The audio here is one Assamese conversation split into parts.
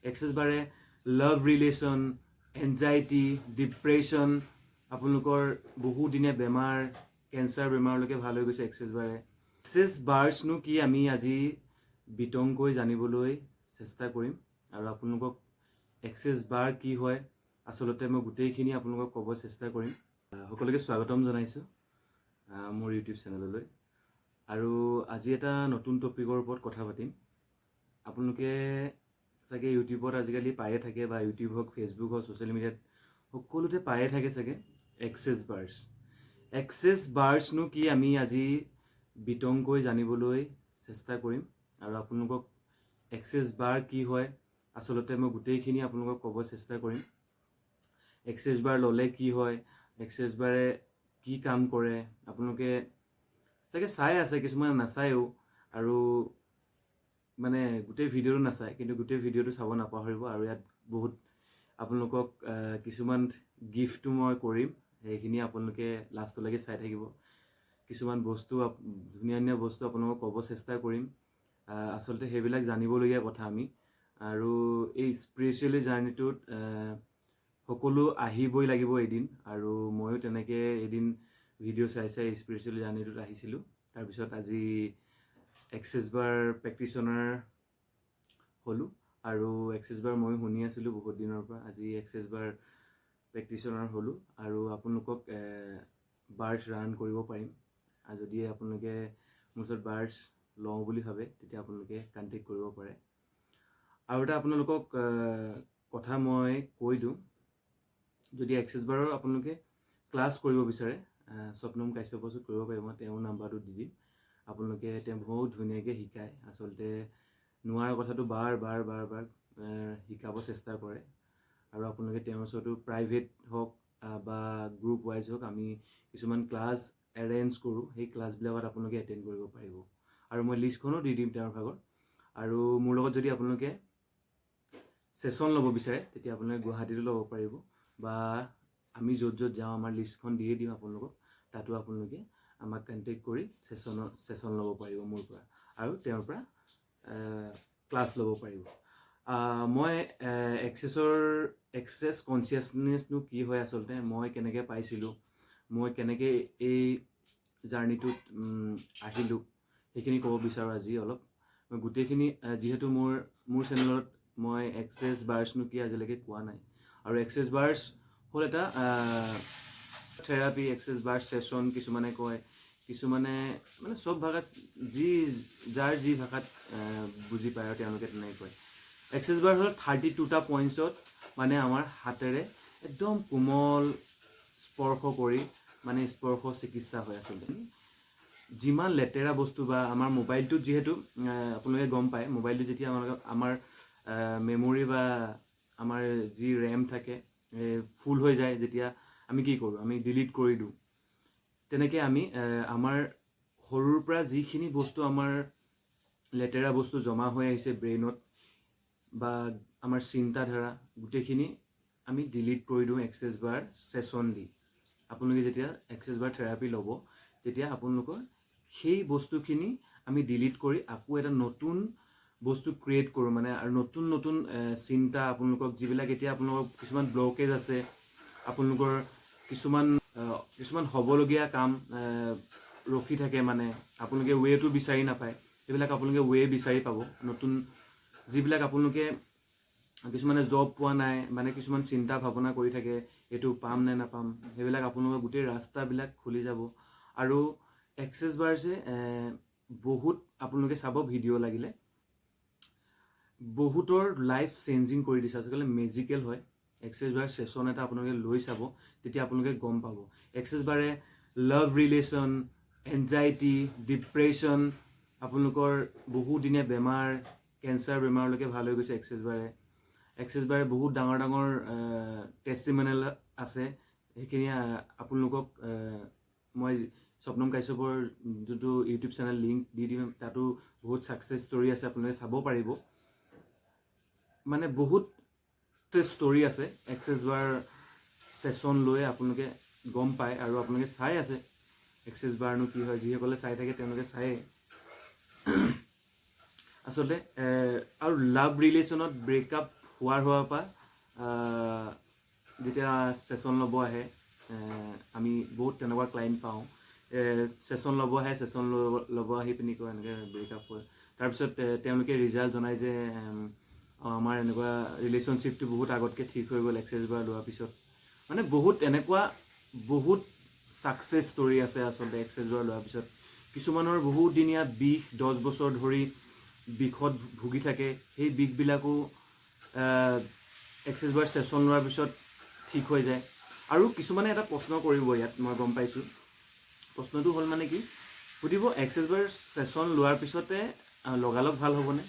এক্সেছ বাৰে লাভ ৰিলেশ্যন, এনজাইটি, ডিপ্ৰেশ্যন, আপোনালোকৰ বহুদিনীয়া বেমাৰ, কেঞ্চাৰ বেমাৰলৈকে ভাল হৈ গৈছে এক্সেছ বাৰে। এক্সেছ বাৰ্ছনো কি, আমি আজি বিতংকৈ জানিবলৈ চেষ্টা কৰিম আৰু আপোনালোকক এক্সেছ বাৰ কি হয়, আচলতে মই গোটেইখিনি আপোনালোকক ক'ব চেষ্টা কৰিম। সকলোকে স্বাগতম জনাইছোঁ মোৰ ইউটিউব চেনেললৈ আৰু আজি এটা নতুন টপিকৰ ওপৰত কথা পাতিম। আপোনালোকে চাগে ইউটিউবত আজিকালি পায়ে থাকে বা ইউটিউব হওক, ফেচবুক হওক, ছ'চিয়েল মিডিয়াত সকলোতে পায়ে থাকে চাগে এক্সেছ বাৰ্ছ। এক্সেছ বাৰ্ছনো কি, আমি আজি বিতংকৈ জানিবলৈ চেষ্টা কৰিম আৰু আপোনালোকক এক্সেছ বাৰ কি হয়, আচলতে মই গোটেইখিনি আপোনালোকক ক'ব চেষ্টা কৰিম। এক্সেছ বাৰ ল'লে কি হয়, এক্সেছ বাৰে কি কাম কৰে, আপোনালোকে চাগে চাই আছে, কিছুমানে নাচায়ো আৰু মানে গোটেই ভিডিঅ'টো নাচায়, কিন্তু গোটেই ভিডিঅ'টো চাব নাপাহৰিব। আৰু ইয়াত বহুত আপোনালোকক কিছুমান গিফ্টো মই কৰিম, সেইখিনি আপোনালোকে লাষ্টলৈকে চাই থাকিব। কিছুমান বস্তু, ধুনীয়া ধুনীয়া বস্তু আপোনালোকক ক'ব চেষ্টা কৰিম। আচলতে সেইবিলাক জানিবলগীয়া কথা আমি আৰু এই স্পিৰিচুৱেলি জাৰ্ণিটোত সকলো আহিবই লাগিব এদিন। আৰু ময়ো তেনেকৈ এদিন ভিডিঅ' চাই চাই স্পিৰিচুৱেল জাৰ্ণিটোত আহিছিলোঁ। তাৰপিছত আজি এক্সেছ বাৰ প্ৰেক্টিচনাৰ হ'লোঁ আৰু এক্সেছ বাৰ ময়ো শুনি আছিলোঁ বহুত দিনৰ পৰা, আজি এক্সেছ বাৰ প্ৰেক্টিচনাৰ হ'লোঁ আৰু আপোনালোকক বাৰ্ছ ৰান কৰিব পাৰিম। আৰু যদি আপোনালোকে মোৰ ওচৰত বাৰ্ছ লওঁ বুলি ভাবে, তেতিয়া আপোনালোকে কণ্টেক্ট কৰিব পাৰে। আৰু এটা আপোনালোকক কথা মই কৈ দিওঁ, যদি এক্সেছ বাৰৰ আপোনালোকে ক্লাছ কৰিব বিচাৰে, স্বপ্নম কাশ্যপৰ ওচৰত কৰিব পাৰিব। মই তেওঁৰ নাম্বাৰটো দি দিম আপোনালোকে। তেওঁ বহুত ধুনীয়াকৈ শিকায়। আচলতে নোৱাৰা কথাটো বাৰ বাৰ বাৰ বাৰ শিকাব চেষ্টা কৰে। আৰু আপোনালোকে তেওঁৰ ওচৰতো প্ৰাইভেট হওক বা গ্ৰুপ ৱাইজ হওক, আমি কিছুমান ক্লাছ এৰেঞ্জ কৰোঁ, সেই ক্লাছবিলাকত আপোনালোকে এটেণ্ড কৰিব পাৰিব। আৰু মই লিষ্টখনো দি দিম তেওঁৰ ভাগৰ। আৰু মোৰ লগত যদি আপোনালোকে ছেশ্যন ল'ব বিচাৰে, তেতিয়া আপোনালোকে গুৱাহাটীতো ল'ব পাৰিব বা আমি য'ত য'ত যাওঁ, আমাৰ লিষ্টখন দিয়ে দিম আপোনালোকক, তাতো আপোনালোকে আমাক কণ্টেক্ট কৰি ছেশ্যন ল'ব পাৰিব মোৰ পৰা আৰু তেওঁৰ পৰা ক্লাছ ল'ব পাৰিব। মই এক্সেছ কনচিয়াছনেছনো কি হয়, আচলতে মই কেনেকৈ পাইছিলোঁ, মই কেনেকৈ এই জাৰ্ণিটোত আহিলোঁ, সেইখিনি ক'ব বিচাৰোঁ আজি অলপ। মই গোটেইখিনি যিহেতু মোৰ চেনেলত মই এক্সেছ বাৰ্ছনো কি আজিলৈকে কোৱা নাই। আৰু এক্সেছ বাৰ্ছ হ'ল এটা থেৰাপি, এক্সেছ বাৰ্ছ ছেশ্যন কিছুমানে কয়, কিছুমানে মানে চব ভাষাত যি যাৰ যি ভাষাত বুজি পায় আৰু তেওঁলোকে তেনেকৈ কয়। এক্সেছ বাৰ হ'ল 32টা পইণ্টছত মানে আমাৰ হাতেৰে একদম কোমল স্পৰ্শ কৰি, মানে স্পৰ্শ চিকিৎসা হয়। আচলতে যিমান লেতেৰা বস্তু বা আমাৰ মোবাইলটোত যিহেতু আপোনালোকে গম পায়, মোবাইলটো যেতিয়া আমাৰ মেমৰি বা আমাৰ যি ৰেম থাকে ফুল হৈ যায়, যেতিয়া আমি কি কৰোঁ? আমি ডিলিট কৰি দিওঁ। তেনেকৈ আমি আমাৰ সৰুৰ পৰা যিখিনি বস্তু, আমাৰ লেতেৰা বস্তু জমা হৈ আহিছে ব্ৰেইনত বা আমাৰ চিন্তাধাৰা, গোটেইখিনি আমি ডিলিট কৰি দিওঁ এক্সেছ বাৰ ছেশ্যন দি। আপোনালোকে যেতিয়া এক্সেছ বাৰ থেৰাপি ল'ব, তেতিয়া আপোনালোকৰ সেই বস্তুখিনি আমি ডিলিট কৰি আকৌ এটা নতুন বস্তু ক্ৰিয়েট কৰোঁ মানে। আৰু নতুন নতুন চিন্তা আপোনালোকক, যিবিলাক এতিয়া আপোনালোকৰ কিছুমান ব্লকেজ আছে, আপোনালোকৰ কিছুমান হ'বলগীয়া কাম ৰখি থাকে, মানে আপোনালোকে ৱেটো বিচাৰি নাপায়, সেইবিলাক আপোনালোকে ৱে বিচাৰি পাব। নতুন যিবিলাক আপোনালোকে কিছুমানে জব পোৱা নাই, মানে কিছুমান চিন্তা ভাৱনা কৰি থাকে, এইটো পাম নে নাপাম, সেইবিলাক আপোনালোকৰ গোটেই ৰাস্তাবিলাক খুলি যাব। আৰু এক্সেছ বাৰ্ছে বহুত, আপোনালোকে চাব ভিডিঅ' লাগিলে, বহুতৰ লাইফ চেঞ্জিং কৰি দিছে। আজিকালি মেজিকেল হয়। এক্সেছ বাৰ ছেশ্যন এটা আপোনালোকে লৈ চাব, তেতিয়া আপোনালোকে গম পাব। এক্সেছ বাৰে লাভ ৰিলেশ্যন, এনজাইটি, ডিপ্ৰেশ্যন, আপোনালোকৰ বহুদিনীয়া বেমাৰ, কেঞ্চাৰ বেমাৰলৈকে ভাল হৈ গৈছে এক্সেছ বাৰে। এক্সেছ বাৰে বহুত ডাঙৰ ডাঙৰ টেষ্টিমনিয়েল আছে। সেইখিনি আপোনালোকক মই স্বপ্নম কাশ্যপৰ যোনটো ইউটিউব চেনেল লিংক দি দিম, তাতো বহুত ছাকচেছ ষ্টৰি আছে, আপোনালোকে চাব পাৰিব। মানে বহুত ষ্টৰি আছে এক্সেছ বাৰ ছেশ্যন লৈ, আপোনালোকে গম পায়। আৰু আপোনালোকে চাই আছে এক্সেছ বাৰনো কি হয়, যিসকলে চাই থাকে তেওঁলোকে চায়েই আচলতে। আৰু লাভ ৰিলেশ্যনত ব্ৰেকআপ খোৱাৰ হোৱাৰ পৰা যেতিয়া ছেশ্যন ল'ব আহে, আমি বহুত তেনেকুৱা ক্লাইণ্ট পাওঁ। ছেশ্যন ল'ব আহে, ছেশ্যন ল'ব আহি পিনি কয় এনেকৈ ব্ৰেকআপ হয়। তাৰপিছত তেওঁলোকে ৰিজাল্ট জনায় যে আমাৰ এনেকুৱা ৰিলেশ্যনশ্বিপটো বহুত আগতকৈ ঠিক হৈ গ'ল এক্সেছ বাৰ লোৱাৰ পিছত। মানে বহুত এনেকুৱা বহুত ছাকচেছ ষ্টৰি আছে আচলতে এক্সেছ বাৰ লোৱাৰ পিছত। কিছুমানৰ বহুদিনীয়া বিষ, 10 বছৰ ধৰি বিষত ভুগি থাকে, সেই বিষবিলাকো এক্সেছ বাৰ ছেশ্যন লোৱাৰ পিছত ঠিক হৈ যায়। আৰু কিছুমানে এটা প্ৰশ্ন কৰিব ইয়াত, মই গম পাইছোঁ। প্ৰশ্নটো হ'ল মানে কি সুধিব, এক্সেছ বাৰ ছেশ্যন লোৱাৰ পিছতে লগালগ ভাল হ'বনে?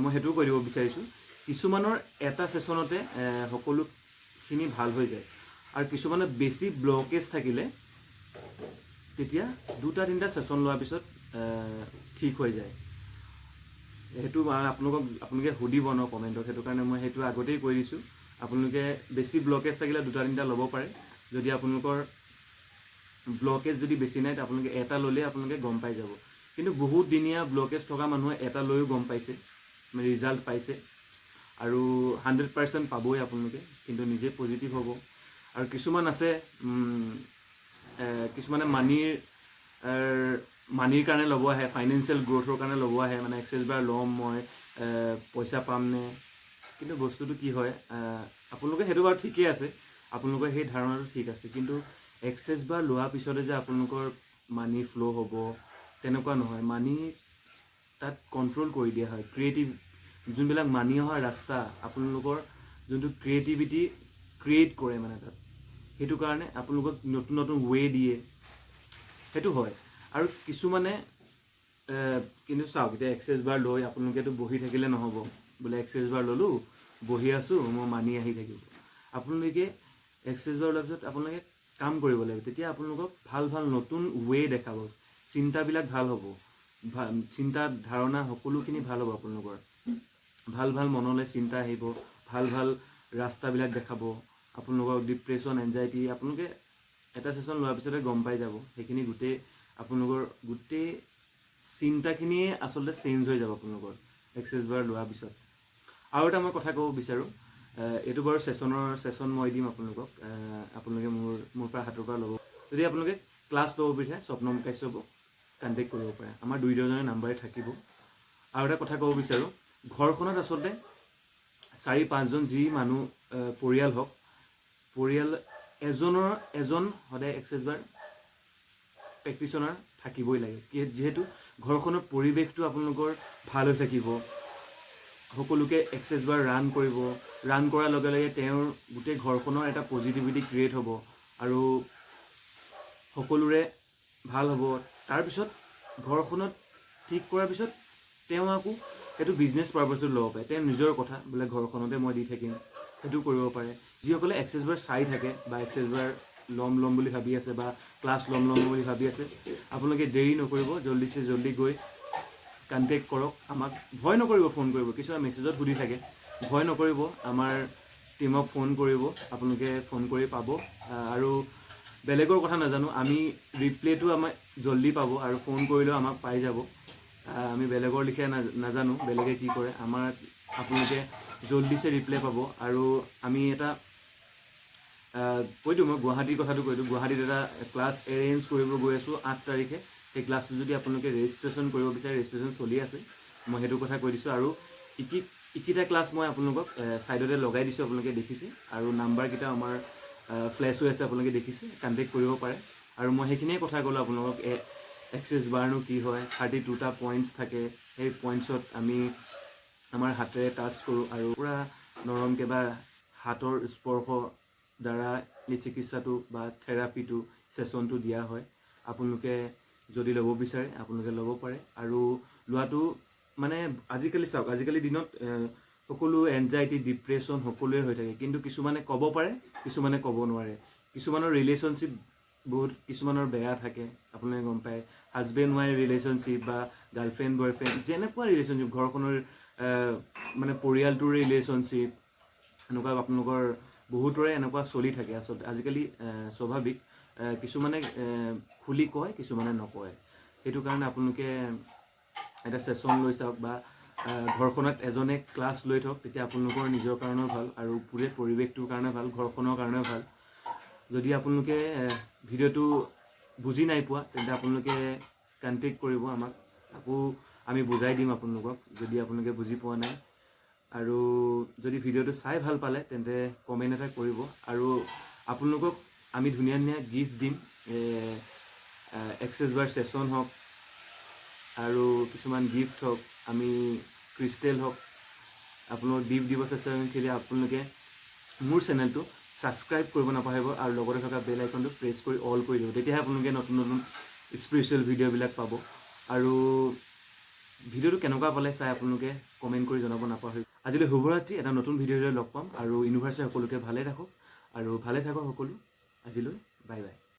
মই সেইটোও কৈ দিব বিচাৰিছোঁ। কিছুমানৰ এটা ছেশ্যনতে সকলোখিনি ভাল হৈ যায় আৰু কিছুমানৰ বেছি ব্লকেজ থাকিলে তেতিয়া দুটা তিনিটা ছেশ্যন লোৱাৰ পিছত ঠিক হৈ যায়। সেইটো মানে আপোনালোকে সুধিব ন কমেণ্টত, সেইটো কাৰণে মই সেইটো আগতেই কৈ দিছোঁ। আপোনালোকে বেছি ব্লকেজ থাকিলে দুটা তিনিটা ল'ব পাৰে। যদি আপোনালোকৰ ব্লকেজ যদি বেছি নাই, আপোনালোকে এটা ল'লেই আপোনালোকে গম পাই যাব। কিন্তু বহুত দিনীয়া ব্লকেজ থকা মানুহে এটা লৈও গম পাইছে, মানে ৰিজাল্ট পাইছে আৰু 100% পাবই আপোনালোকে, কিন্তু নিজে পজিটিভ হ'ব। আৰু কিছুমান আছে, কিছুমানে মানিৰ কাৰণে ল'ব আহে, ফাইনেন্সিয়েল গ্ৰ'থৰ কাৰণে ল'ব আহে, মানে এক্সেছ বাৰ ল'ম মই, পইচা পামনে? কিন্তু বস্তুটো কি হয়, আপোনালোকে সেইটো বাৰু ঠিকেই আছে, আপোনালোকৰ সেই ধাৰণাটো ঠিক আছে, কিন্তু এক্সেছ বাৰ লোৱাৰ পিছতে যে আপোনালোকৰ মানি ফ্ল' হ'ব তেনেকুৱা নহয়। মানি তাত কণ্ট্ৰল কৰি দিয়া হয়। ক্ৰিয়েটিভ যোনবিলাক মানি অহা ৰাস্তা, আপোনালোকৰ যোনটো ক্ৰিয়েটিভিটি ক্ৰিয়েট কৰে, মানে তাত সেইটো কাৰণে আপোনালোকক নতুন নতুন ৱে দিয়ে, সেইটো হয়। আৰু কিছুমানে কিন্তু চাওক, এতিয়া এক্সেছ বাৰ লৈ আপোনালোকেতো বহি থাকিলে নহ'ব, বোলে এক্সেছ বাৰ ল'লোঁ, বহি আছোঁ, মই মানি আহি থাকিব। আপোনালোকে এক্সেছ বাৰ লোৱাৰ পিছত আপোনালোকে কাম কৰিব লাগিব। তেতিয়া আপোনালোকক ভাল ভাল নতুন ৱে দেখাব, চিন্তাবিলাক ভাল হ'ব, চিন্তা ধাৰণা সকলোখিনি ভাল হ'ব আপোনালোকৰ। ভাল ভাল মনলৈ চিন্তা আহিব, ভাল ভাল ৰাস্তাবিলাক দেখাব আপোনালোকক। ডিপ্ৰেশ্যন, এনজাইটি, আপোনালোকে এটা ছেশ্যন লোৱাৰ পিছতে গম পাই যাব। সেইখিনি গোটেই আপোনালোকৰ গোটেই চিন্তাখিনিয়ে আচলতে চেঞ্জ হৈ যাব আপোনালোকৰ এক্সেছ বাৰ লোৱাৰ পিছত। আৰু এটা মই কথা ক'ব বিচাৰোঁ, এইটো বাৰু ছেশ্যন মই দিম আপোনালোকক, আপোনালোকে মোৰ পৰা হাতৰ পৰা ল'ব। যদি আপোনালোকে ক্লাছ ল'ব বিচাৰে, স্বপ্নম কাশ্যপক কণ্টেক্ট কৰিব পাৰে, আমাৰ দুইজনৰে নাম্বাৰে থাকিব। আৰু এটা কথা ক'ব বিচাৰোঁ, ঘৰখনত আচলতে চাৰি পাঁচজন যি মানুহ পৰিয়াল হওক, পৰিয়াল এজনৰ এজন সদায় এক্সেছ বাৰ প্ৰেক্টিচনাৰ থাকিবই লাগে। যিহেতু ঘৰখনৰ পৰিৱেশটো আপোনালোকৰ ভাল হৈ থাকিব, সকলোকে এক্সেছ বাৰ ৰান কৰিব। ৰান কৰাৰ লগে লগে তেওঁৰ গোটেই ঘৰখনৰ এটা পজিটিভিটি ক্ৰিয়েট হ'ব আৰু সকলোৰে ভাল হ'ব। তাৰপিছত ঘৰখনত ঠিক কৰাৰ পিছত তেওঁ আকৌ সেইটো বিজনেছ পাৰ্পাছত ল'ব পাৰে। তেওঁ নিজৰ কথা, বোলে ঘৰখনতে মই দি থাকিম, সেইটো কৰিব পাৰে। যিসকলে এক্সেছ বাৰ চাই থাকে বা এক্সেছ বাৰ ল'ম ল'ম বুলি ভাবি আছে বা ক্লাছ ল'ম ল'ম বুলি ভাবি আছে, আপোনালোকে দেৰি নকৰিব, জল্দিছে জল্দি গৈ কণ্টেক্ট কৰক আমাক। ভয় নকৰিব ফোন কৰিব। কিছুমান মেছেজত সুধি থাকে, ভয় নকৰিব, আমাৰ টীমক ফোন কৰিব, আপোনালোকে ফোন কৰি পাব। আৰু বেলেগৰ কথা নাজানো, আমি ৰিপ্লাইটো আমাক জল্দি পাব আৰু ফোন কৰিলেও আমাক পাই যাব। আমি বেলেগৰ লিখীয়া নাজানো বেলেগে কি কৰে, আমাৰ আপোনালোকে জল্দিছে ৰিপ্লাই পাব। আৰু আমি এটা কৈ দিওঁ, মই গুৱাহাটীৰ কথাটো কৈ দিওঁ। গুৱাহাটীত এটা ক্লাছ এৰেঞ্জ কৰিব গৈ আছোঁ 8 তাৰিখে। সেই ক্লাছটো যদি আপোনালোকে ৰেজিষ্ট্ৰেশ্যন কৰিব বিচাৰে, ৰেজিষ্ট্ৰেশ্যন চলি আছে, মই সেইটো কথা কৈ দিছোঁ। আৰু ইকেইটা ক্লাছ মই আপোনালোকক ছাইডতে লগাই দিছোঁ, আপোনালোকে দেখিছে আৰু নাম্বাৰকেইটা আমাৰ ফ্লেছ হৈ আছে, আপোনালোকে দেখিছে, কণ্টেক্ট কৰিব পাৰে। আৰু মই সেইখিনিয়ে কথা ক'লোঁ আপোনালোকক, এক্সেছ বাৰনো কি হয়, 32টা পইণ্টছ থাকে, সেই পইণ্টছত আমি আমাৰ হাতেৰে টাচ কৰোঁ আৰু পূৰা নৰমকৈ বা হাতৰ স্পৰ্শ দ্বাৰা এই চিকিৎসাটো বা থেৰাপিটো, ছেশ্যনটো দিয়া হয়। আপোনালোকে যদি ল'ব বিচাৰে, আপোনালোকে ল'ব পাৰে। আৰু লোৱাটো মানে আজিকালি চাওক, আজিকালি দিনত সকলো এনজাইটি, ডিপ্ৰেশ্যন সকলোৱে হৈ থাকে, কিন্তু কিছুমানে ক'ব পাৰে, কিছুমানে ক'ব নোৱাৰে। কিছুমানৰ ৰিলেশ্যনশ্বিপ বহুত কিছুমানৰ বেয়া থাকে, আপোনালোকে গম পায়, হাজবেণ্ড ৱাইফ ৰিলেশ্যনশ্বিপ বা গাৰ্লফ্ৰেণ্ড বয়ফ্ৰেণ্ড, যেনেকুৱা ৰিলেশ্যনশ্বিপ, ঘৰখনৰ মানে পৰিয়ালটোৰ ৰিলেশ্যনশ্বিপ, এনেকুৱা আপোনালোকৰ বহুতৰে এনেকুৱা চলি থাকে। আচলতে আজিকালি স্বাভাৱিক, কিছুমানে খুলি কয়, কিছুমানে নকয়। সেইটো কাৰণে আপোনালোকে এটা ছেশ্যন লৈ চাওক বা ঘৰখনত এজনে ক্লাছ লৈ থওক, তেতিয়া আপোনালোকৰ নিজৰ কাৰণেও ভাল আৰু গোটেই পৰিৱেশটোৰ কাৰণে ভাল, ঘৰখনৰ কাৰণেও ভাল। যদি আপোনালোকে ভিডিঅ'টো বুজি নাই পোৱা, তেন্তে আপোনালোকে কণ্টেক্ট কৰিব আমাক, আকৌ আমি বুজাই দিম আপোনালোকক যদি আপোনালোকে বুজি পোৱা নাই। আৰু যদি ভিডিঅ'টো চাই ভাল পালে, তেন্তে কমেণ্ট এটা কৰিব আৰু আপোনালোকক আমি ধুনীয়া ধুনীয়া গিফ্ট দিম, এক্সেছ বাৰ ছেশ্যন হওক আৰু কিছুমান গিফ্ট হওক, আমি ক্ৰিষ্টেল হওক, আপোনালোকক গিফ্ট দিব চেষ্টা কৰিম। কেলৈ আপোনালোকে মোৰ চেনেলটো ছাবস্ক্ৰাইব কৰিব নাপাহৰিব আৰু লগতে থকা বেল আইকনটো প্ৰেছ কৰি অল কৰি দিব, তেতিয়াহে আপোনালোকে নতুন নতুন স্পিৰিচুৱেল ভিডিঅ'বিলাক পাব। আৰু ভিডিঅ'টো কেনেকুৱা পালে চাই আপোনালোকে কমেণ্ট কৰি জনাব নাপাহৰিব। আজিলৈ শুভৰাত্ৰি। এটা নতুন ভিডিঅ'ৰে লগ পাম আৰু ইউনিভাৰ্ছে সকলোকে ভালে ৰাখক আৰু ভালে থাকক সকলো। আজিলৈ বাই বাই।